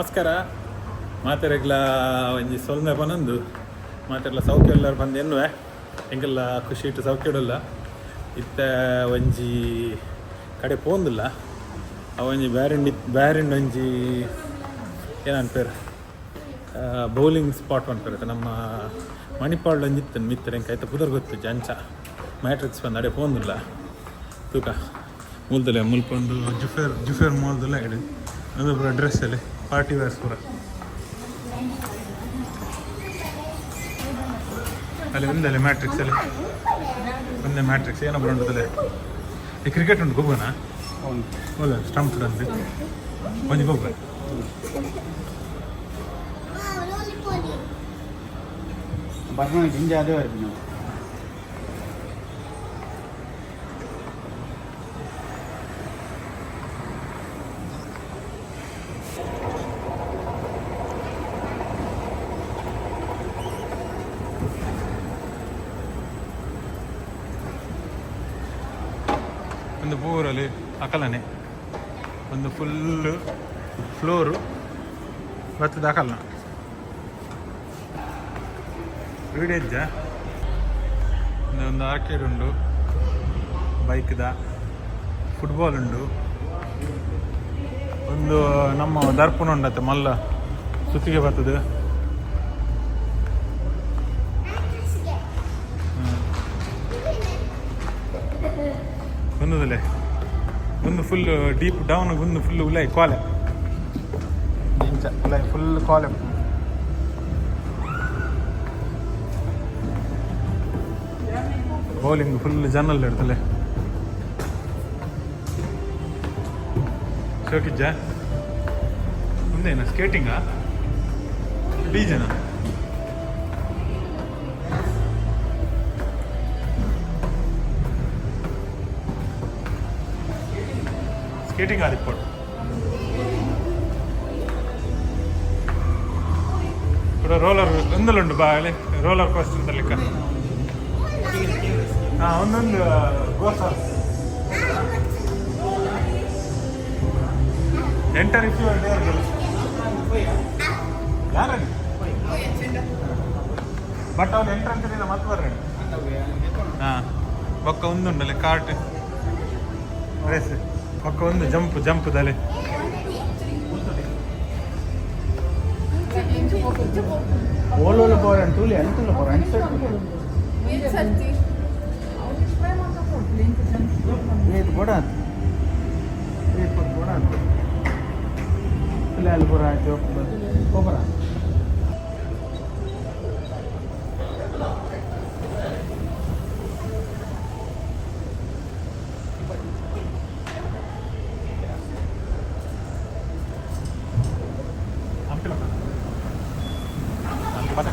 ನಮಸ್ಕಾರ ಮಾತೆರೆಗ್ಲ ಒಂಜಿ ಸೊಲ್ಮೆ ಪನೊಂದು ಮಾತೆರ್ಲ ಸೌಖ್ಯ ಎಲ್ಲಾರು ಬಂದು ಎನ್ನುವೆ ಎಂಕೆಲ್ಲ ಖುಷಿ ಇಟ್ಟು ಸೌಖ್ಯ ಇತ್ತ ಒಂಜಿ ಕಡೆ ಪೋಂದಿಲ್ಲ ಅವಂಜಿ ಬ್ಯಾರಿಂಡ್ ಬ್ಯಾರಿಂಡ್ ಒಂಜಿ ಏನನ್ಪೇರು ಬೌಲಿಂಗ್ ಸ್ಪಾಟ್ ಪನ್ಪೇರು ನಮ್ಮ ಮಣಿಪಾಲ್ ಒಂಜಿ ಇತ್ತು ಮಿತ್ರ ಎಂಕ್ ಐತ ಪುದರ್ ಗೊತ್ತಿಜ್ಜಿ ಅಂಚ ಮ್ಯಾಟ್ರಿಕ್ಸ್ ಬಂದು ಅಡೆ ಪೋಂದಿಲ್ಲ ತೂಕ ಮುಲ್ದಲೆ ಮುಲ್ಪ ಒಂದು ಜುಫೇರ್ ಜುಫೇರ್ ಮಾಲ್ದಲ್ಲ ಹೇಳಿ ಅದು ಪೂರ ಡ್ರೆಸ್ ಅಲ್ಲಿ ಪಾರ್ಟಿ ವೇರ್ಸ್ ಪೂರ ಅಲ್ಲಿ ಒಂದಲ್ಲಿ ಮ್ಯಾಟ್ರಿಕ್ಸ್ ಅಲ್ಲಿ ಒಂದೇ ಮ್ಯಾಟ್ರಿಕ್ಸ್ ಏನೋ ಉಂಟದಲ್ಲೇ ಈ ಕ್ರಿಕೆಟ್ ಉಂಟು ಗೊಬ್ಬನ ಒಳ್ಳೆ ಸ್ಟಂಪ್ ಅಂದು ಒಂಜಿ ಗೊಬ್ಬ ಬರ್ನ ಜಿಂಜ ಅದೇ ಬರ್ಬಿ ಒಂದು ಪೂರಲ್ಲಿ ಅಕಲನೆ ಒಂದು ಫುಲ್ ಫ್ಲೋರು ಬರ್ತದೆ ಅಕಲ್ನ ವಿಡಿಯೋ ಒಂದು ಆರ್ಕೇಡ್ ಉಂಡು ಬೈಕ್ದ ಫುಟ್ಬಾಲ್ ಉಂಡು ಒಂದು ನಮ್ಮ ದರ್ಪಣ ಉಂಡತ್ತೆ ಮಲ್ಲ ಸುತ್ತಿಗೆ ಬರ್ತದೆ. ಒಂದದಲ್ಲೇ ಒಂದು full deep down ಒಂದು ಫುಲ್ ಉಲೈ ಕೋಲೆ ಇಂಚ ಉಲೈ ಫುಲ್ ಕೋಲೆ. ಬೌಲಿಂಗ್ ಫುಲ್ ಜನಲ್ ಇರ್ತಲೆ ಶೋಕಿಜ್ಜ ಮುಂದೇನ ಸ್ಕೇಟಿಂಗಾ ಡಿಜೆನಾ? ಸ್ಕೇಟಿಂಗ್ ಆದಿಪ್ಪೋಡು ಕೂಡ ರೋಲರ್ ಒಂದಲ್ಲುಂಟು ಬಾಳೆ ರೋಲರ್ ಕೋಸ್ಟರ್ ಅಂತ ಲೆಕ್ಕ. ಹಾಂ, ಒಂದೊಂದು ಗೋಸ enter if you are there. ಯಾರು ಬಟ್ ಅವ್ರು ಎಂಟರ್ ಅಂತ ಮತ್ತೆ ಬರ್ರಿ. ಹಾಂ, ಬೊಕ್ಕ ಒಂದುಂಡಲ್ಲ ಕಾರ್ಟ್ ರೇಸ್ ಬೊಕ್ಕ ಒಂದು ಜಂಪ್ ಜಂಪ್ ದಲ್ಲಿ. ಓಲೋಲು ಪೋರ ತೂಲಿ ಅಂತಲ್ಲ ಪೋರ ಅಂಚ. ಏತ್ ಬೋಡ ಏತ್ ಬೋಡ ಅಲ್ಲಿ ಪೂರ ಆಯ್ತು ಹೋಗರ. ಅಂಪಿಲ ಅಂಪಿ ಪದ.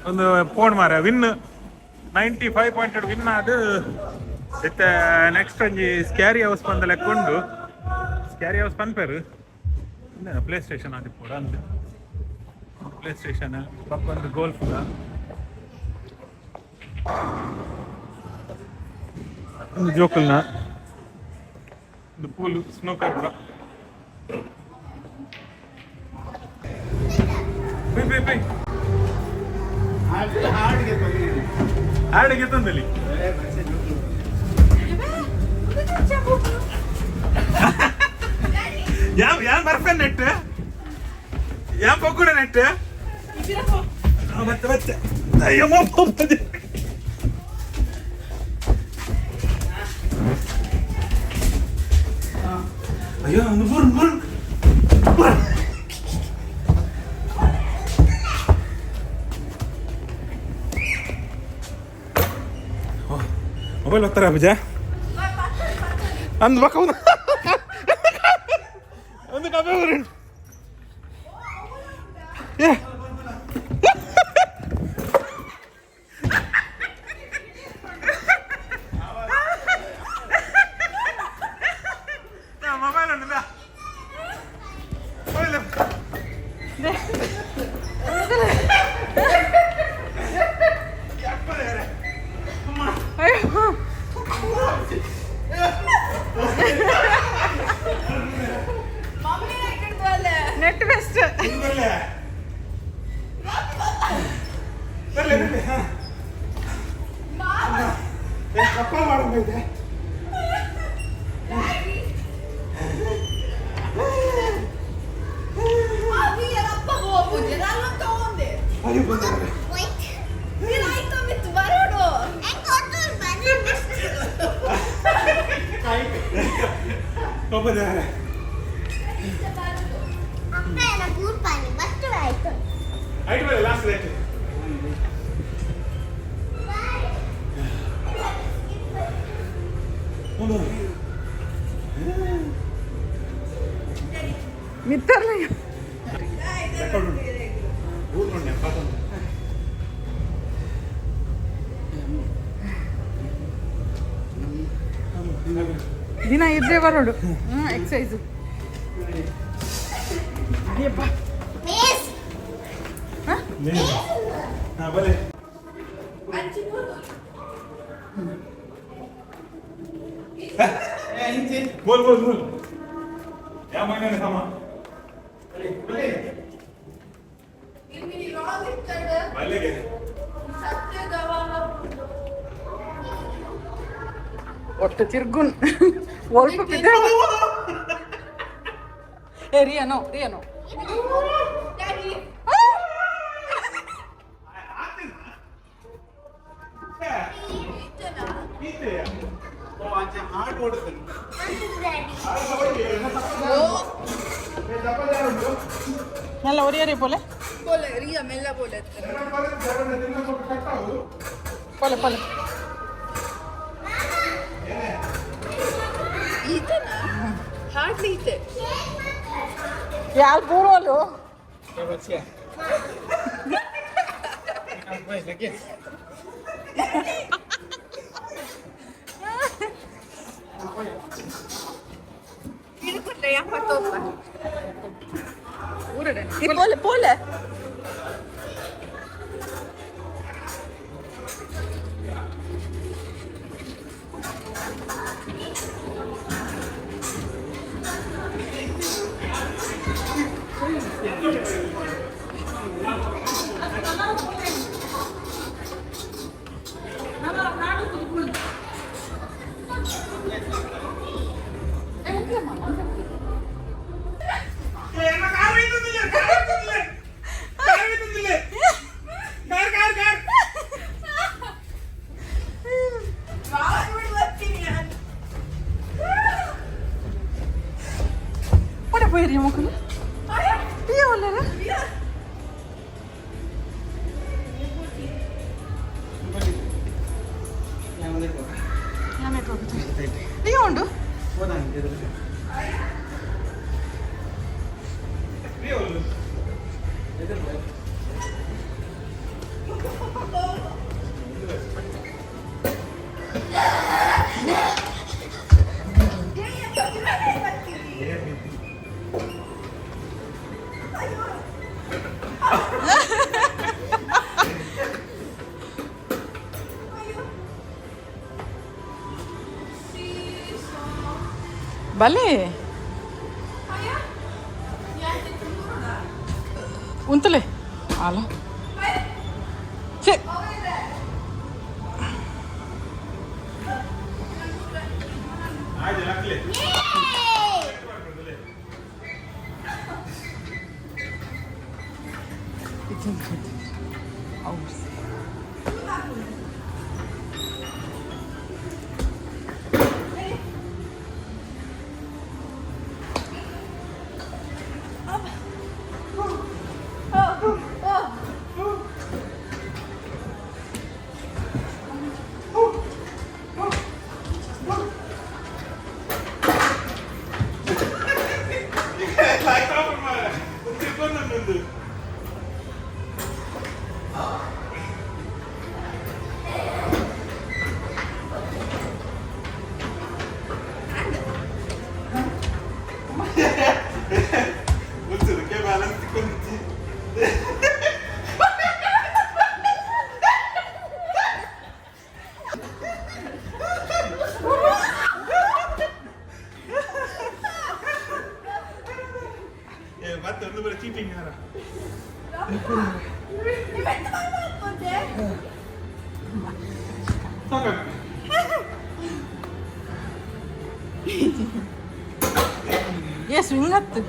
ಒಂದು ಫೋನ್ ಮಾರ ವಿನ್ 95 ಪಾಯಿಂಟ್ ವಿನ್ ಅದು. ಇತ್ತೆ ನೆಕ್ಸ್ಟ್ ಒಂಜಿ ಸ್ಕ್ಯಾರಿ ಹೌಸ್ ಪಂದ ಲೆಕ್ಕೊಂಡು ಸ್ಕ್ಯಾರಿ ಹೌಸ್ ಪನ್ಪೇರು. ಪ್ಲೇ ಸ್ಟೇಷನ್ ಆದಿಪ್ಪೊಡು ಅಂದ್ ಪ್ಲೇ ಸ್ಟೇಷನ್ ಪಕ್ಕ ಒಂದು ಗೋಲ್ಫ್ ಒಂದು ಜೋಕುಲ್ನ ಒಂದು ಪೂಲ್ ಸ್ನೂಕರ್ ಕೂಡ. ಪೈ ಪೈ ಪೈ ಆಡಿಗೆ ತಂದಲ್ಲಿ. ಯಾವ ಯಾವ ಬರ್ಫೆ ನೆಟ್ ಯಾವ ಪಕ್ಕುಡ ನೆಟ್ ಮತ್ತೆ ಮತ್ತೆ ಅಯ್ಯೋ ಹೋಗ್ತದೆ. ಅಯ್ಯೋ ಒಂದು ಬುರ್ ಬುರ್ ಬುರ್. ಮೊಬೈಲ್ ಹೋಗ್ತಾರ ಅಭಿಜ ಅಂದ್ ಬಕ್ಕ ಒಂದು ಒಂದು ಕಬ್ಬೆ ಬರುಂಟು. ಏ ಮೊಬೈಲ್ ಉಂಟು ಮೊಬೈಲ್. Net best. ಬರ್ಲೆ ಬರ್ಲೆ ಹಾ ಕಪ್ಪ ಮಾಡಬೇಕೆ. ಅಯ್ಯೋ ಬಂದ. ಒಬ್ಬ. ಐಟ್ ಮೇಲೆ ಲಾಸ್ಟ್ ರೇಟ್. ಮಿತ್ತರ್ಲ. ದಿನ ಇದ್ರೆ ಬರೋಡು ಹ್ಞೂ ಎಕ್ಸಸೈಸ್. ಹಾ ಬಲೆ. बोल बोल बोल या महिन्याने थांबा ಬಲ್ಲೆಗೆ. ಒಟ್ಟು ತಿರ್ಗುನ್ ಒಲ್ಪ ಬಿದ್ದ. ಏ ರಿಯಾನೋ ರಿಯಾನೋ. നല്ല ഒരേ പോലെ പോലെ പോലെ. ಯಾರು ಪೂರ್ವಲು. ಪೋಲೆ ಪೋಲೆ. ಪೋಯಿರಿ ಮಕ್ಕಳು ರಿಯಾ ಒಲ್ಲೆರ ರಿಯಾ ಉಂಡು. ಬಲೆ ಉಂತಲೆ ಅಲ್ಲ ಛೇ. ಏ ಸ್ವಿಂಗ್ ಹತ್ತು.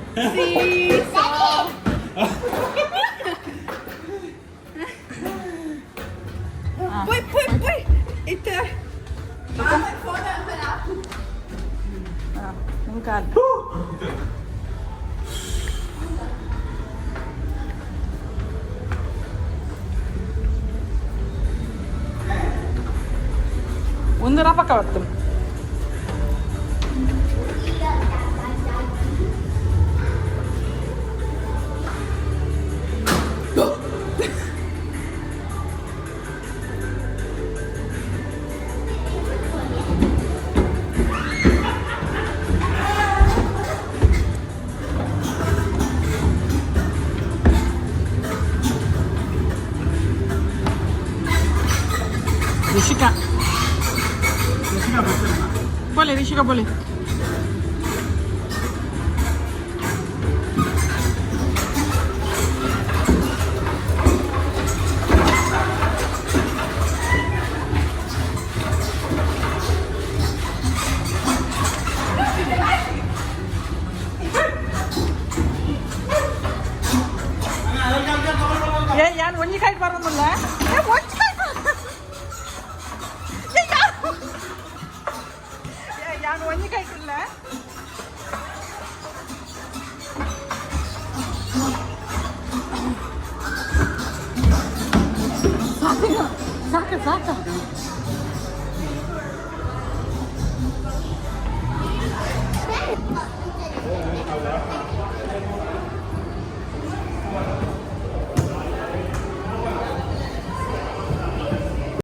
ಪೋಯ್ ಪೋಯ್ ಪೋಯ್ ಇತ್ತೆ. ನಿಮ್ಮ ಕಾಲು. ಒಂದು ರಪಕ್ಕ ಬರ್ತದೆ. ರಿಷಿಕಾ ಬೋಲೆ, ರಿಷಿಕಾ ಬೋಲೆ. ಏ ಯಾನ್ ಒಂಜಿ ಕೈಟ್ ಬರೋದಿಲ್ಲ. ಏ ಒಂಜಿ ಕೈಟ್. ಏ ಯಾನ್ ಒಂಜಿ ಕೈಟ್ ಇಲ್ಲ. ಸಾಕು ಸಾಕು ಸಾಕು.